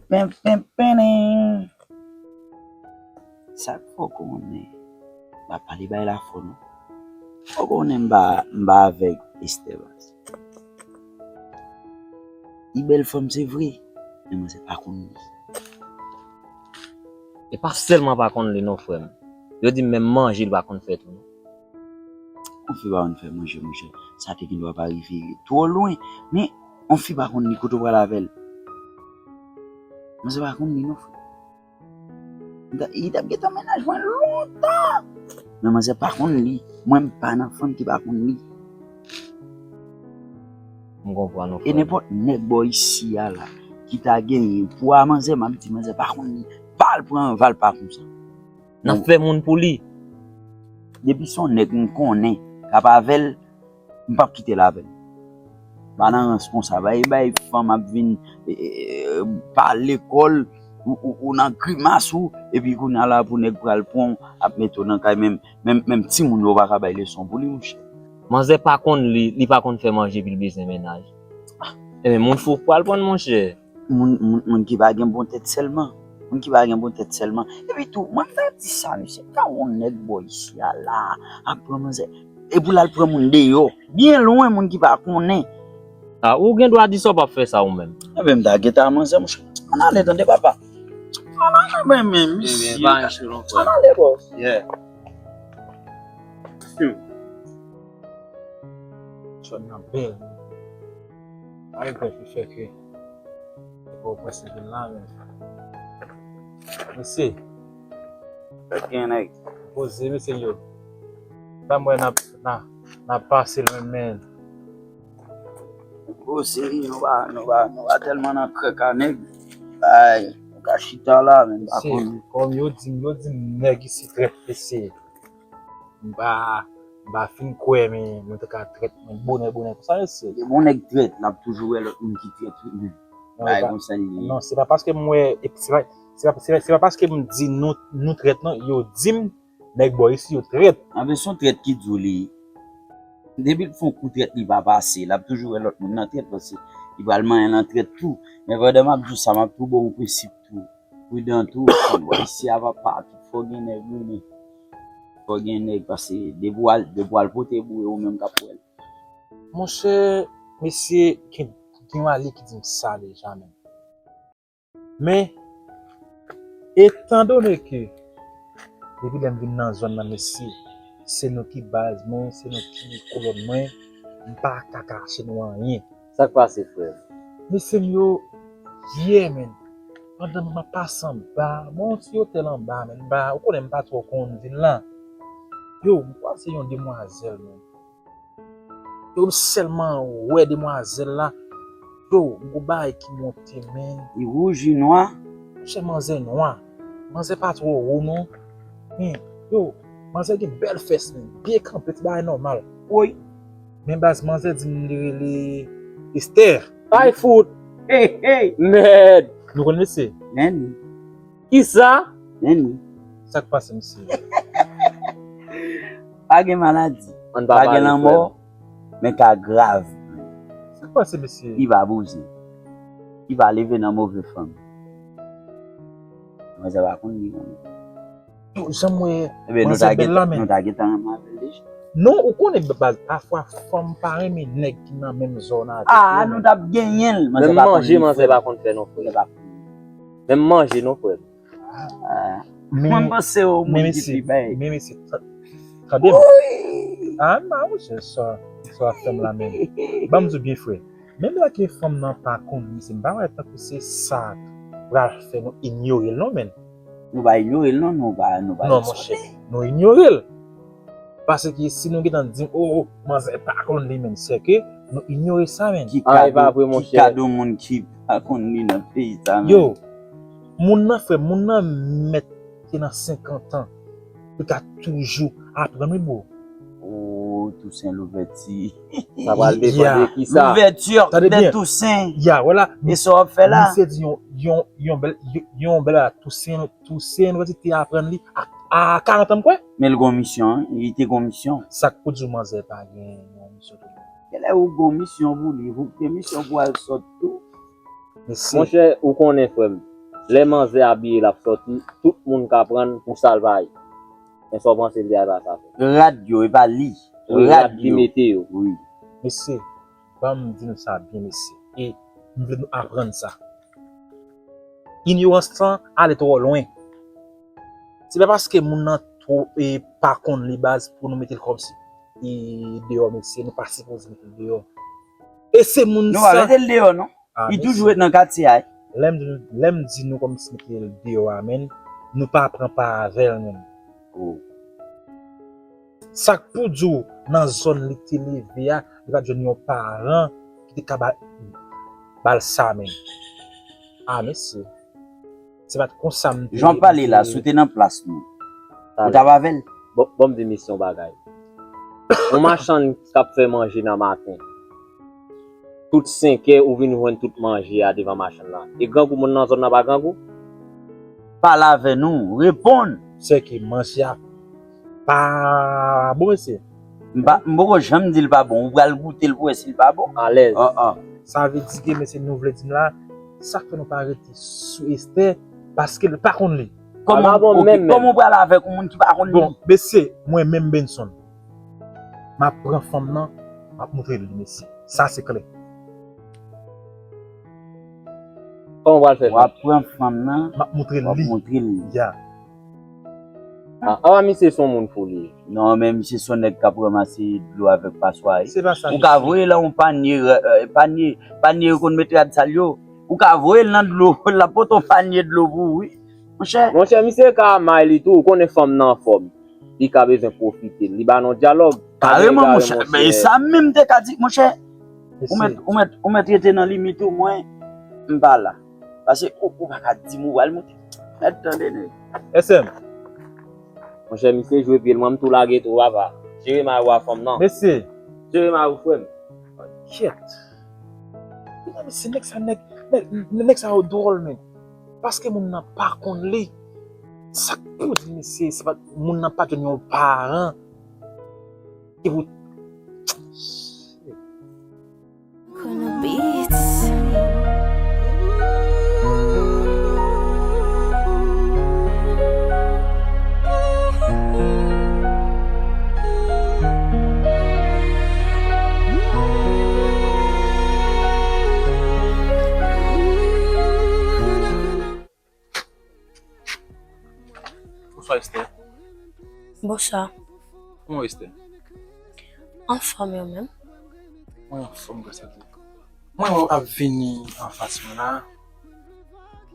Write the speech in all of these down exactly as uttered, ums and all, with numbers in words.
Pen, pen, pen. Sa k fè w konnen m pa pale bay lafò non. Fò w konnen m pa, m pa avèg Esther baz. Li bèl fanm se vre, men manzè pa konn li. E pa sèlman pa konn li non frè m. Yo di m menm manje li pa konn fè tou non. Yon fi pa konn fè manje monchè. Sa te gen dwa pa rive twò lwen. Men yon fi pa konn li kote w pral avè l. Manzè pa konn li non frè. Li t ap gentan mennaj mwen lontan. Men manzè pa konn li. Mwen m pa nan fanm ki pa konn li. M konprann ou E frè m. Nenpòt nèg bò isi a la ki ta genyen pwa manzè, m ap di manzè pa konn li. Val pran val pa konsa. N ap fè moun pou li. Depi se yon nèg m konnen k ap avè l, m p ap kite l avè l. Pa nan rans konsa, bay bay fanm ap vin e, e, e, pa lekòl, ou, ou, ou nan grimas ou, epi kounye a la pou nèg pral pran w, ap mete w nan kay, menm, menm, menm timoun yo pa ka bay leson pou li, monchè. Manzè pa konn li, li pa konn fè manje epi l bezwen mennaj. Ebyen moun fou pral pran l monchè. Moun, moun, moun ki pa gen bon tèt sèlman. Moun ki pa gen bon tèt sèlman. Epi tou, mwen ta di sa, mesye, ka yon nèg bò isi a la, ap pran manzè. E pou l al pran moun deyò. Byen lwen, moun ki pa konnen. A, ou gen dwa di sa w p ap fè sa ou menm. Ebyen, m ta gentan manzè, monchè. Ann ale, tande, papa. Ann ale, men, men, misye. Ann ale, bò. Yeah. Hmm. Zòn nan bèl. Ay, bèl ki fè ke. Bon, prèske vin la, men. Mesye. Gen nèg. Poze, mesye yo. Sa mwen n ap, n ap, n ap pase l menm, men. Poze, nou pa, nou pa, nou pa tèlman nan krèk a nèg. Ay, nou ka chita la, men pa Mesye, konn. Kòm yo di m, yo di m nèg isi trèt, mesye. M pa, m pa fin kwè, men mwen te ka trèt mwen bonè, bonè konsa, mesye. Gen bon nèg trèt, l ap toujou wè lòt moun ki trèt, wi, men. Non, Bagay e pa, konsa li ye. Non, se pa paske m wè, e se pa, se pa, se pa, se pa paske m di nou, nou trèt, non, yo di m, nèg bò isi yo trèt. Anben, se yon trèt ki di w li. Depi l fè yon kou trèt, li pa pase. L ap toujou wè lòt moun nan trèt, paske li pral manyen nan trèt tou. Men pandan m ap di w sa, m ap tou ba w yon prensip tou. Pridan tou, bò isi a papa, tout fò gen nèg, wi, men. Fò gen nèg, paske depi w al, depi w al pote boure, ou menm k ap wè l. Monchè, mesye, gen, gen yon ale ki di m sa deja, men. Men, etandone ke, depi lè m vin nan zòn nan, mesye, se nou ki baz mwen, se nou ki kolòn mwen, m pa ka kache nou anyen. Sa k pase, frè m? Mesye m yo, yè, men, pandan m ap pase anba, bon, yon ti otèl anba, men, m pa, ou konnen m pa twò konn vin la. Yo, m kwaze yon demwazèl, men. Yo, m sèlman wè demwazèl la. Yo, m gon bagay ki monte, men. Li wouj, li nwa. Monchè, manzè nwa. Manzè pa twò wo, non. Men, yo, manzè gen bèl fès, men. Byen kanpe, ti bagay nòmal. Woy. Men baz, manzè di m li rele Esther. Ay fout! Hey, hey! Mèd! Nou konn mesye? Men li. Kisa? Men li. Sa k pase, mesye? Pa gen maladi. Ann pa Pa gen pale, lanmò, frè m. Men ka grav. Sa k pase, mesye? Li pa bouze. Li pa leve nan move fanmi. Manzè pa konn li, non. Yo, jan m wè Ebyen, nou manzè ta bèl la, gentan, men. Nou ta gentan renmen avè l deja. Non, ou konnen baz, pafwa, fanm pa renmen nèg ki nan menm zòn avè Ah, yo, nou men. T ap genyen l. Manzè Menm pa konn manje, li, manzè frè. Pa konn fè non, Manzè frè. pa konn. Menm manje non, frè. Ah. Men, Mwen m panse w men moun ki mesye, pi bay. Men mesye, ta-, tande m. Wi! Ah, m pa monchè, sa, sa w ap fè m la menm. Ban m di w byen, frè. Menm lè ke fanm nan pa konn li, se m pa wè tankou se sa pral fè nou inyore l non, men. Nou pa inyore l, non, nou pa, nou pa Non, ekspòte. Monchè, nou inyore l. Paske si nou gentan di m, oh, oh, manzè pa konn li, men, se ke nou inyore sa, men. Ki Ah, e pa kado, vre, ki monchè. Kado moun ki pa konn li nan peyi sa, men. Yo, moun nan, frè, moun nan mèt te nan senkant an. Li ka toujou aprann, wi, bro. Oh, Toussaint Louverture. Sa pral depann de kisa. Louverture Tande de byen. Toussaint. Ya, wala. E sa w ap fè la? Misye di yon, yon, yon bèl, yon, yon bèl a Toussaint, Toussaint Louverture te aprann li a, a karant an, m kwè. Men l gon misyon, wi. Li te gon misyon. Sa k pou di w manzè pa gen yon misyon tou? Genlè ou gon misyon pou li, ou gen misyon pou al sòt tou. Mesye, Monchè, ou konnen, frè m. Lè manzè abiye l ap sòti, tout moun ka pran l pou sa l pa ye. Men sa w panse li a pa sa fè? Rad yo, e pa li. Wi, rad li mete yo. Wi. Mesye, ban m di nou sa byen, mesye. E m vle nou aprann sa. Inyorans lan ale twò lwen. Se pa paske moun nan twò, e, pa konn li baz pou nou mete l kòmsi, e, deyò, mesye. Nou pa sipoze mete l deyò. E se moun sa. Nou pa mete l deyò, non. Ah, li toujou ret nan katye a. Lè m di, lè m di nou kòmsi mete l deyò a, men nou pa pran pa avè l menm. Oh. Sa k pou di w nan zòn li te leve a, li pa t jwenn yon paran ki te ka ba, ba l sa menm. Ah, mesye. Se pa t konsa m te. Jan w pale la, si w te nan plas nou, ou t ap avè l? Bon, bon, m di misye yon bagay. Yon machann k ap fè manje nan maten. Tout senkè, ou vin jwenn tout manje a devan machann lan. E grangou moun nan zòn nan pa grangou? Pale avè nou, reponn. Sèke manje a pa bon, mesye. M pa, m poko janm di l pa bon. Ou pral goute l pou wè si l pa bon? Alèz. Ah, ah. Sa vle di ke, mesye, nou vle di m la, sa k fè nou pa rete sou Esther, paske l pa konn li. Kòman, ok, kòman w pral avèk yon moun ki pa konn li? Bon, mesye, mwen menm Benson, m ap pran fanm nan, m ap montre l li, mesye. Sa se klè. Kòman w pral fè sa? W ap pran fanm nan, m ap montre l li. W ap montre l li. Ya. Ah, ah, misye se yon moun fou li ye. Non, men misye se yon nèg k ap ranmase dlo avèk paswa, wi. Se pa sa, mesye. Ou ka voye l nan yon panye, eh, panye, panye yo konn met rad sal yo. Ou ka voye l nan dlo, l ap pote yon panye dlo pou ou, wi. Monchè. Monchè, misye ka may li tou, ou konnen fanm nan anfòm. Li ka bezwen pwofite l. Li ba nou dyalòg. Kareman, monchè. Men sa m menm te ka di, monchè. Ou mèt, ou mèt, ou mèt rete nan limit ou, mwen, m pa la. Paske ou, ou pa ka di m ou pral monte. Mèt tande nèg. S M. Monchè, misye jwe pye l, mwen, m tou lage tou, papa. Jere may ou a fanm nan. Mesye. Jere may ou, frè m. Kyèt. Mesye, nèg sa, nèg, nèg, nèg sa yo dwòl, men. Paske moun nan pa konn li. Sa k pou di, mesye, se pa, moun nan pa jwenn yon paran ki pou. Kono Beats. Bonswa, Esther. Bonswa. Kòman w, Esther? Anfòm, ou menm? Mwen anfòm, gras a Dye. Mwen wè w ap vini anfas mwen la.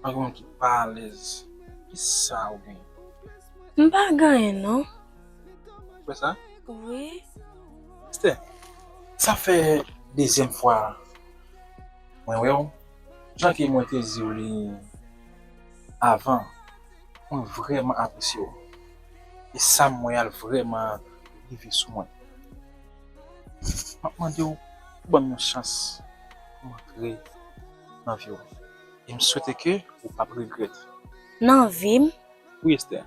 Pa gen moun ki pa alèz. Kisa ou genyen? M pa gen anyen, non. Ou wè sa? Wi. Esther, sa fè dezyèm fwa mwen wè w. Jan ke mwen te di w li avan, mwen vrèman apresye w. E sa m wè a l vrèman rive sou mwen. M ap mande w pou ban m yon chans pou m antre nan vi w. E m swete ke ou p ap regrèt. Nan vi m? Wi, Esther.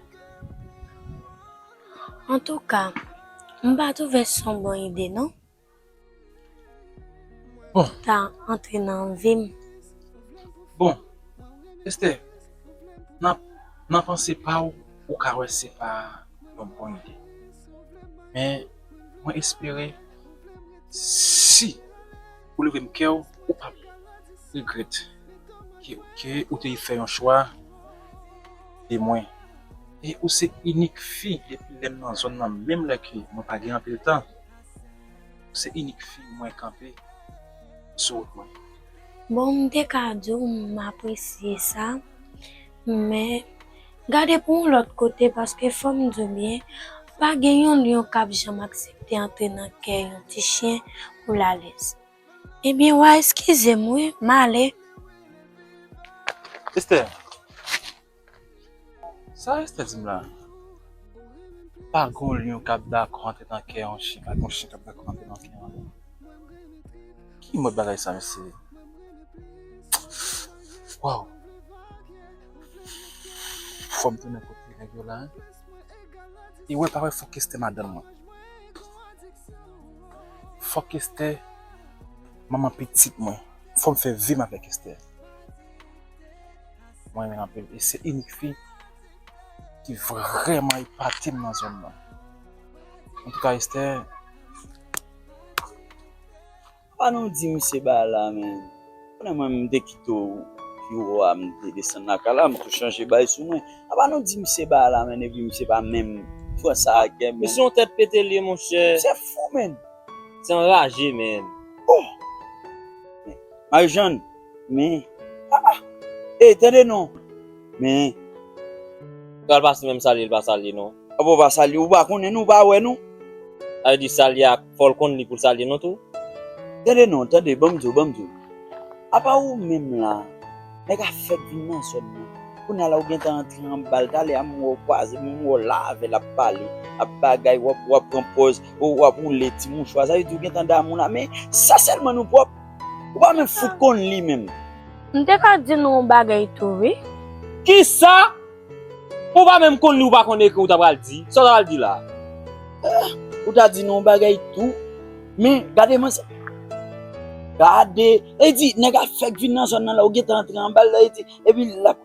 Antouka, m pa twouve se yon bon ide, non. Bon. Ta antre nan vi m. Bon, Esther, nan, nan panse pa w, ou ka wè se pa yon bon ide. Men, mwen espere, si ou leve m kè w, ou p ap regrèt ke, ke ou te fè yon chwa de mwen. E ou se inik fi depi lè m nan zòn nan, menm lè ke mwen pa gen anpil tan. Se inik fi mwen kanpe sou wout mwen. Bon, m te ka di w m apresye sa, men gade pou yon lòt kote, paske fò m di w byen, pa gen yon lyon k ap janm aksepte antre nan kè yon ti chen pou l alèz. Ebyen, w a eskize m wi, m ale. Esther, sa Esther di m la? Pa gon lyon k ap dakò antre nan kè yon chen, pa gon chen k ap dakò antre nan kè yon lyon. Ki mòd bagay sa, mesye? Waw! Fò m tounen kote nèg yo la, en. E wè, pa wè, fòk Esther madanm mwen. Fòk Esther manman pitit mwen. Fò m fè vi m avèk Esther. Mwen renmen anpil. E se inik fi ki vrèman epate m nan zòn nan. Antouka, Esther, apa nou di misye bagay la, men. Konnen mwen, m te kite w pi wo a, m te desann lakay la, m tou chanje bagay sou mwen. Apa nou di misye bagay la, men, epi misye pa menm pran sa ak kè, men. Misye yon tèt pete li ye, monchè. Se fou, men. Se anraje, men. Oh! Marijàn, men. Ah, ah. Ey, tande non. Men. Pral pase menm salye, l pa salye non. Apa w pa salye, ou pa konnen nou, ou pa wè nou. Sa vle di salye a, fò l konn li pou l salye nou tou? Tande non, tande, ban m di w, ban m di w. Apa ou menm la, nèg a fèk vin nan zòn nan. Kounye a la ou gentan antre anba l, talè a m wè w kwaze, m wè w la avè l ap pale, ap bagay, w ap, w ap pran pòz, w, w ap woule ti mouchwa, sa vle di ou gentan damou la, men sa sèlman nou pwòp. Ou pa menm fout konn li menm. M te ka di nou yon bagay tou, wi. Kisa? Ou pa menm konn li, ou pa konn ekri, ou ta pral di. Sa w ta pral di la? Ah, ou ta di nou yon bagay tou. Men, gade manzè. Gade. E di, nèg a fèk vin nan zòn nan la, ou gentan antre anba l la, e di, epi l ap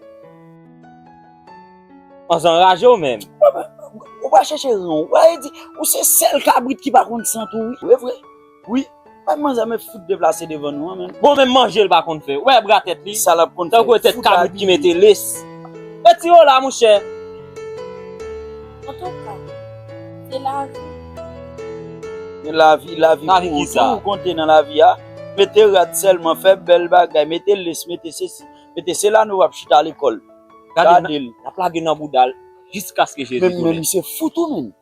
Manzè anraje w menm. Ou pa chèche ran w. Ou pa di, ou se sèl kabrit ki pa konn sant ou, wi. Vre, vre. Wi. Mwen manzè men fout deplase devan nou an, menm. Bon, menm manje l pa konn fè. Ou wè bra tèt li? Sa l ap konn fè. Tankou tèt kabrit ki mete les. Retire w la, monchè. Antouka, se lavi. Men lavi, lavi pou ou tou, ou konte nan lavi a. Mete rad sèlman, fè bèl bagay, mete les, mete sesi, mete sela, nou p ap chita lekòl. Gade l. N ap lage nan bouda l jiskaske Jezi tounen. Men misye fou tou, menm.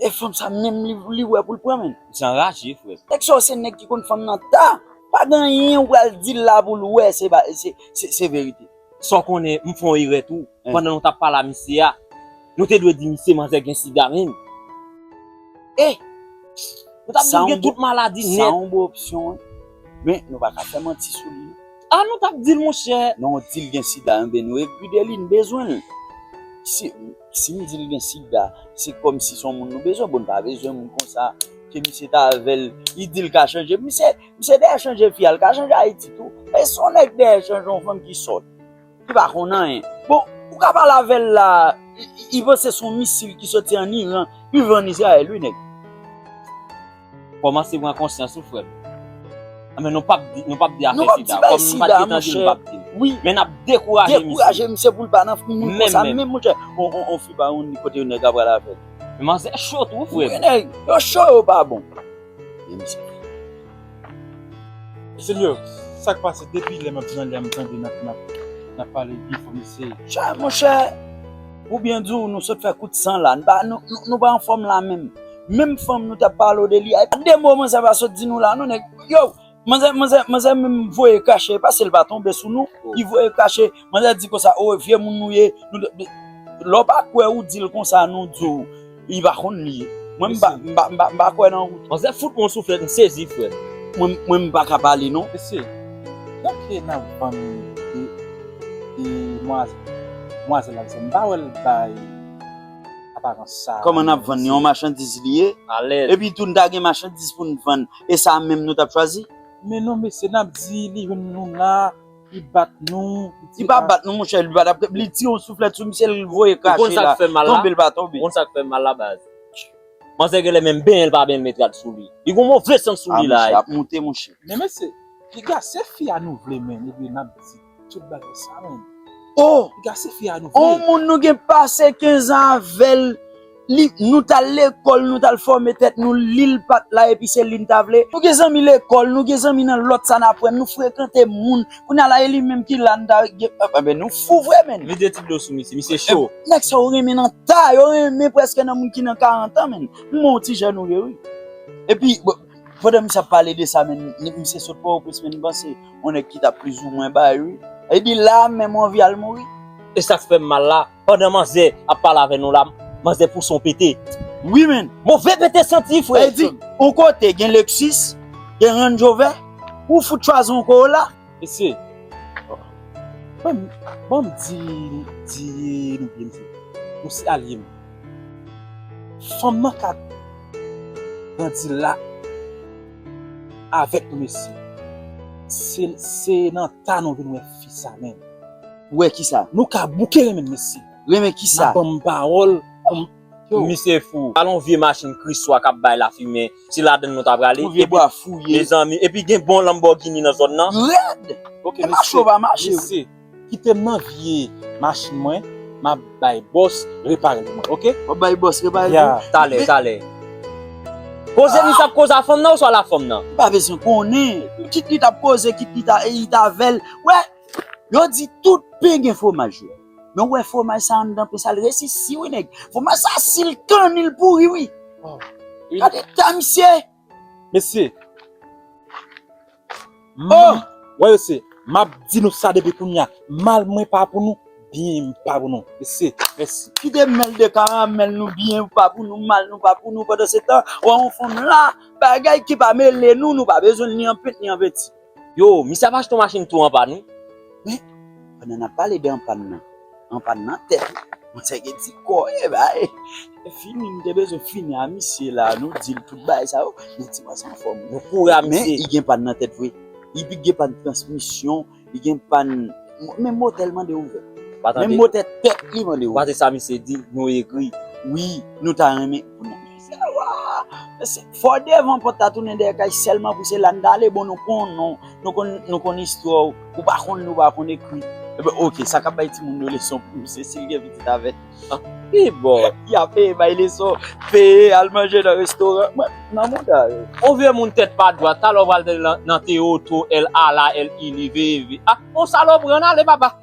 E fanm sa menm li, li wè pou l pran, menm. Misye anraje, frè. Nèg sa yo se nèg ki konn fanm nan ta. Pa gen anyen ou pral di l la pou l wè, se ba, se, se, se verite. Sa w konnen, m fè yon erè tou. Pandan nou t ap pale a misye a, nou te dwe di misye manzè gen sida, menm. E, nou t ap di l gen tout maladi nèt. Sa yon bon opsyon, wi. Men, nou pa ka fè manti sou li. A, nou t ap di l, monchè. Non, di l gen sida, enben nou egri de li, n bezwen l. Si, si m di l gen sida, se kòmsi se yon moun nou bezwen. Bon, n pa bezwen moun konsa. Ke misye ta avè l, li di l ka chanje. Misye, misye dèyè chanje fi a, l ka chanje Ayiti tou. E se yon nèg dèyè chanje yon fanm ki sòt. Li pa konn anyen. Bon, ou ka pale avè l la, li, li panse se yon misil ki soti ann Iran, li vann Izrayèl, wi, nèg. Kòmanse pran konsyans ou, frè m. Anben, nou p ap di, nou p ap di afè sida. Kòm nou pa t gentan di l, nou p ap di l. Wi. Men n ap dekouraje misye. Dekouraje misye pou l pa nan moun konsa menm, monchè. On, on, on fi pa yon kote yon nèg ap pral avè l. Men manzè cho tou, frè m. Wi, nèg, yo cho, yo pa bon. Men misye. Senyè, sa k pase depi lè m ap nan lè a, m tande n ap, n ap, n ap pale pi fò, mesye. Chè, monchè, pou byen di w, nou sot fè kout san la. Nou pa, nou, nou, nou pa anfòm la menm. Menm fanm nou t ap pale w de li a, e pa de mo manzè pa sot di nou la, non, nèg. Yo, manzè, manzè, manzè menm voye kache, pase l pa tonbe sou nou. Li voye kache, manzè di konsa, o, vye moun nou ye. Nou, lè w pa kwè ou di l konsa, nou di w, li pa konn li. Mwen, m pa, m pa, m pa, m pa kwè nan ou. Manzè fout mwen souflèt, m sezi, frè m. Mwen, mwen, m pa ka pale, non. Mesye, donk, n ap vann de, de mwa-, mwazel la, m pa wè l bay aparans sa. Kòman n ap vann li? Yon machandiz li ye. Alèz. Epi tou, n ta gen machandiz pou n vann. E sa menm nou t ap chwazi? Men non, mesye, n ap di, li jwenn nou la, li bat nou, li pa bat nou, monchè, li pa t ap, li tire yon souflèt sou misye, li voye kache la. Tonbe, l pa tonbe. Ou konn sa k fè m mal la, baz? Manzè genlè menm benyen, l pa benyen, l met rad sou li. Li gon move sant sou li la. Ap moute, monchè. Men mesye, piga se fi a nou vle, men, ebyen n ap di tout bagay sa, men. Oh! Piga se fi a nou vle. On moun nou gen pase kenz an avè l, li, nou t al lekòl, nou t al fòme tèt nou, li l pa t la, epi se li n ta vle. Nou gen zanmi lekòl, nou gen zanmi nan lòt sa n aprann, nou frekante moun, kounye a la, e li menm ki la, n ta gen, enben, nou fou vre, men. Vide ti dlo sou misye, misye cho. Nèg sa yo renmen nan ta, yo renmen prèske nan moun ki nan karant an, men. M wè yon ti jèn ou ye, wi. Epi, bon, pandan misye ap pale de sa, men, misye sot Pòtoprens, men, m panse yon nèg ki t ap plizoumwen bay, wi. Epi la, menm anvi al mouri. E sa k fè m mal la, pandan manzè ap pale avè nou la, manzè pouse yon pete. Wi, men. Move pete santi, frè. Sa vle di, yon kote gen Lexus, gen Range Rover, ou fout chwazi yon Corolla. Mesye, ban m, ban m di, di nou byen, mesye. Nou se alye m. Fanm nan ka grandi la avèk nou, mesye. Se, se nan ta nou vin wè fi sa menm. Ou wè kisa? Nou ka bouke renmen mesye. Renmen kisa? Nan ban m pawòl pou m. Misye fou. Al yon vye machin Chrysler k ap bay lafimen. Se ladann nou ta prale. Yon vye bwa fouye. Mezanmi. Epi gen bon Lamborghini nan zòn nan. Rèd. Ok, E mache ou pa mache? Mesye, kite m nan vye machin mwen, m ap bay bòs repare l mwen, ok? W ap bay bòs repare Ya. Tou. Talè, talè. Koze misye ap koze a fanm nan oswa la fanm nan? M pa bezwen konnen. Kit li t ap koze, kit li ta, li ta avè l. Wè, yo di tout pen gen fwomaj yo. Men w wè fwomaj sa anndan pen sa, l resi si wi nèg. Fwomaj sa si l kanni l pouri wi. Gade ta misye. Mesye. Oh! Wè yo se, m ap di nou sa depi kounye a. Mal mwen pa pou nou, byen m pa pou nou. Mesye, mèsi. Kite mèl de karamèl nou byen pa pou nou, mal nou pa pou nou. Pandan se tan, wè yon fanm la, bagay ki pa mele nou, nou pa bezwen ni an pent ni an penti. Yo, misye ap achte yon machin tou anpann wi. Pandan n ap pale de anpann nan, anpann nan tèt, mwen sa gen ti kò, e bay. E fini, m te bezwen fini a misye la, nou di l tout bagay sa yo, men ti mwen san fòm. Nou kouri a Men, misye. Li gen pann nan tèt vre. Li gen pann transmisyon, li gen pann, men motè l mande ouvè. Pa Men tande. Motè tèt li mande Ou ouvè. pa te sa misye di, nou egri. Wi, nou ta renmen. Pou nèg sa, wa, se fò devan pòt ta tounen dèyè kay sèlman pou se la n ta ale, bon, nou konn, nou, nou konn, nou konn istwa w, ou pa konn li, ou pa konn ekri. Ebyen, ok, sa k ap bay timoun yo leson pou misye, si l gen pitit avè l. Pi bon. Y a peye bay leson, peye al manje nan restoran. Mwen, nan mouda yo. On vye moun tèt pa dwat, talè w pral nan, nan te oto, èl ala, èl ili, veye, veye. Ah, on salopri, ann ale, papa.